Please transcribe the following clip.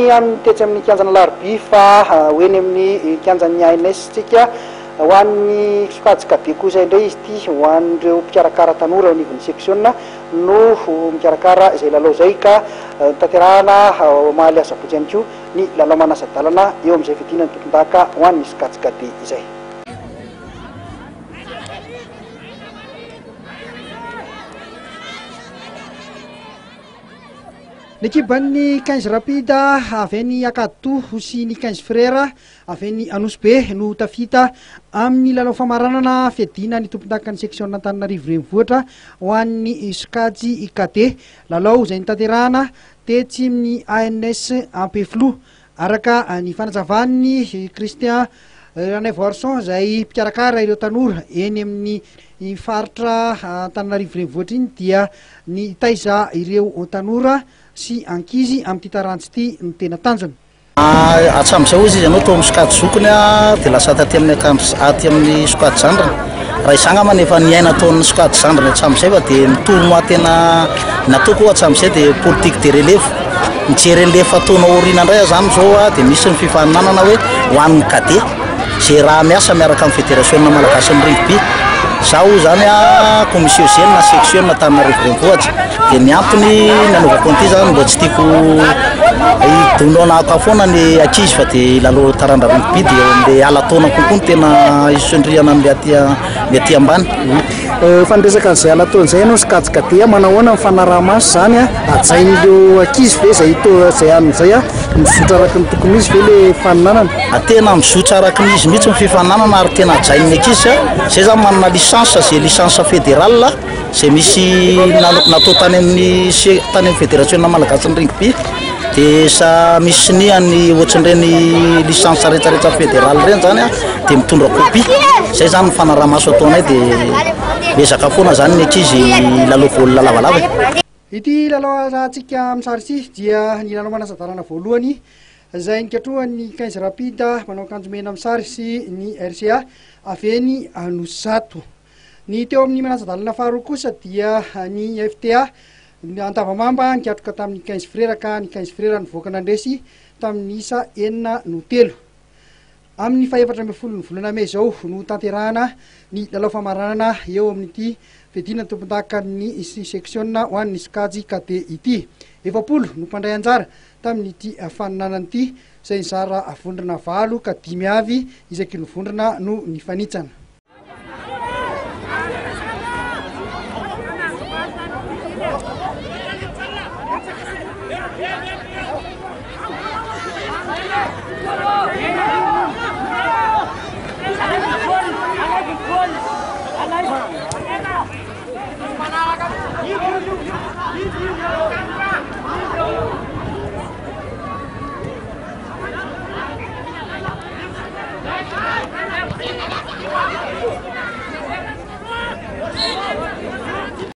ny amin'ny tetsy amin'ny kianjan'Alarobia fa ho eny amin'ny kianjan'ny ANS isika. Ho an'ny sokajy cadet kosa indray izy ity, ho an'ireo mpikarakara tanora eo anivon'ny seksiona no mikarakara izay lalao izay ka notanterahana omaly asabotsy ihany koa ny lalao manasa-dalana eo amin'izay fiadiana ny tompondaka ho an'ny sokajy cadet izay. Ny ekipan'ny Quinze Rapide avy any Ankaditoho sy ny Quinze Frères avy any Anosibe no tafita amin'ny lalao famaranana fiadiana ny tompondakan'ny seksiona Antananarivo Renivohitra ho an'ny sokajy cadet. Lalao izay notanterahana tetsy amin'ny ANS Ampefiloha. Araka ny fanazavan'i Christian Ranaivoarison izay mpikarakara ireo tanora eny amin'ny faritra Antananarivo Renivohitra iny dia ny hitaiza ireo tanora sy ankizy amin'ity taranja ity no tena tanjona. Hatramin'izay hozy izy ianao tao amin'ny sokajy zokiny dia lasa taty amin'ny akanjo aty amin'ny sokajy zandriny. Raha izaho angamba efa niaina tao amin'ny sokajy zandriny hatramin'izay fa dia ny tournoi tena nataoko hatramin'izay dia politique de relève. Mijery an'ilay efa taona aoriana indray aho izany izao dia misy ny fifaninanana hoe ho an'ny cadet izay raha miasa miaraka amin'ny federasiona malagasin'ny rugby. Izaho izany commission jeune na section Antananarivo Renivohitra dia ny antony nanaovako an'ity izany mba tsy tiako hidonanako foana ny ankizy fa dia hilalao taranja rugby dia eo amin'ilay ala taona kokoa no tena hisondriana amin'ilay aty ny aty ambany. Efa niresaka an'izay ala taona izay ianao sokajy cadet, manahoana ny fanaraha-maso izany a? Hajain'ireo ankizy ve izay izay anona izay a? Mizotra araka ny tokony ho izy ve ilay faninanana? Tena mizotra araka ny izy mihitsy ny fifaninanana ary tena hajain'ny ankizy a. Izay izany manana licence, izay licence fédérale izay misy natao tany amin'ny tany amin'ny federasiona malagasin'ny rugby dia sa misy sonia ny ohatran'ireny licence rehetrarehetra fédérale ireny izany a. dia mitondra copie, zay zany ny fanaraha-maso ataonay dia miezaka foana zany ny ankizy hilalao baolina lavalava e. Ity lalao arahantsika amin'ny sary ity dia ny lalao manasa-dalana voalohany izay nikatrohan'ny Quinze Rapide manao akanjo mena amin'ny sary sy ny RCA avy eny Anosizato. Ny teo amin'ny manasa-dalana faharoa kosa dia ny FTA Andavamamba nikatroka tamin'ny Quinze Frera ka ny Quinze Frera nivoaka nandresy tamin'ny isa enina no telo. Amin'ny fahefatra ambin'ny folon'ny volana mey izao no hotanterahana ny lalao famaranana eo amin'ity fiadiana ny tompondakan'ny seksiona ho an'ny sokajy cadet ity. 40 no mpandray anjara tamin'ity faninanana ity izay nizara vondrona valo ka dimy avy isaky ny vondrona no nifanitsana.